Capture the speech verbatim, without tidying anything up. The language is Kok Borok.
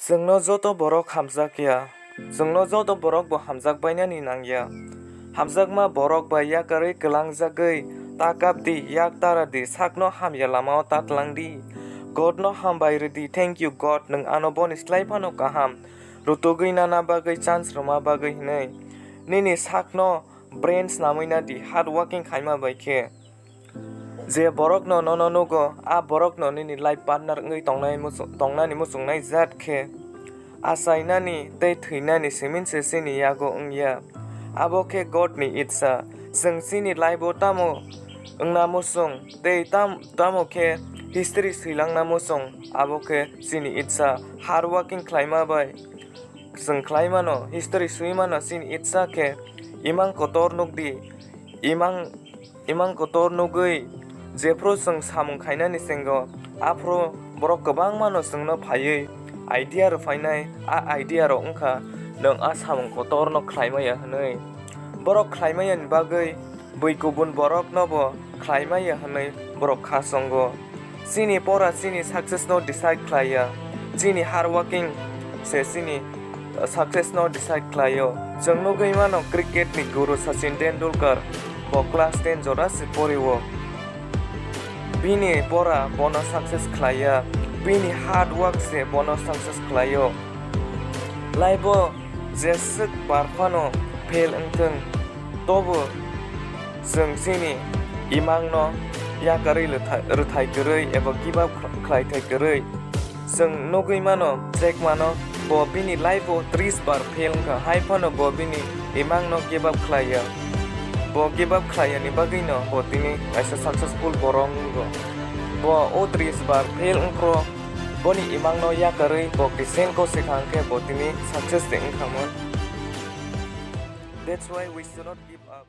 Chwngno joto borok hamjak ya. Chwngno joto borok bo hamjak bainani nang ya. Hamjakma borok bai yakarwi kwlangjagwi ta kap di, yak tara di, sakno hamya lamao ta tlang di. God no hambai rw di, thank you God, nwng ano boni slai phano kaham rutugwi nana bagwi chance rwma bagwi hwnwi. Nini sakno brain snamwi na di, hard working khaima bai khe. Je borokno nono nugo, a borokno nini life partner wngwi tongnai muchung-, tongnani muchungnai jat khe achainani tei thwinani simin se chini yago wngya. Abo khe God ni itsa. Chwng chini life o tamo wngna muchung tei tam-, tamo khe history swilangna muchung, abo khe chini itsa. Hard working khlaima bai chwng khlai mano, history swi mano, chini itsa khe imang kotor nukdi, imang, imang kotor nugwi jephru chwng samung khainani chenggo, aphru borok kwbangmano chwngno phaiwi idea rwphainai, a idea rok wngkha nwng a samung kotorno khlai maya hwnwi. Borok khlai mayani bagwi bui kubun borokno bo khlai maya hwnwi borok kha chongo. Chini pora chini success no decide khlai ya, chini hard working se chini, uh, success no decide khlai o. Chwng nugwi mano cricket ni guru Sachin Tendulkar, bo class ten jora se pori o. Bini pora bono success khlai ya, bini hard work se bono success khlai o. Life o jeswk bar phano fail wngthwng, tobo chwng chini imangno yakarwi rwthai, rwthai kwrwi eba give up khlaithai kwrwi. Chwng nugwi mano Jack Ma no, bo bini life o tris bar fail wngkha, hai phano bo bini imangno give up khlai ya. Bo give up khlai yani bagwino bo tini kaisa successful borok wngkha. Bo o tris bar fail wngphru boni imangno yakarwi bo kisenko swkang khe bo tini success de wngkhamung. That's why we should not give up.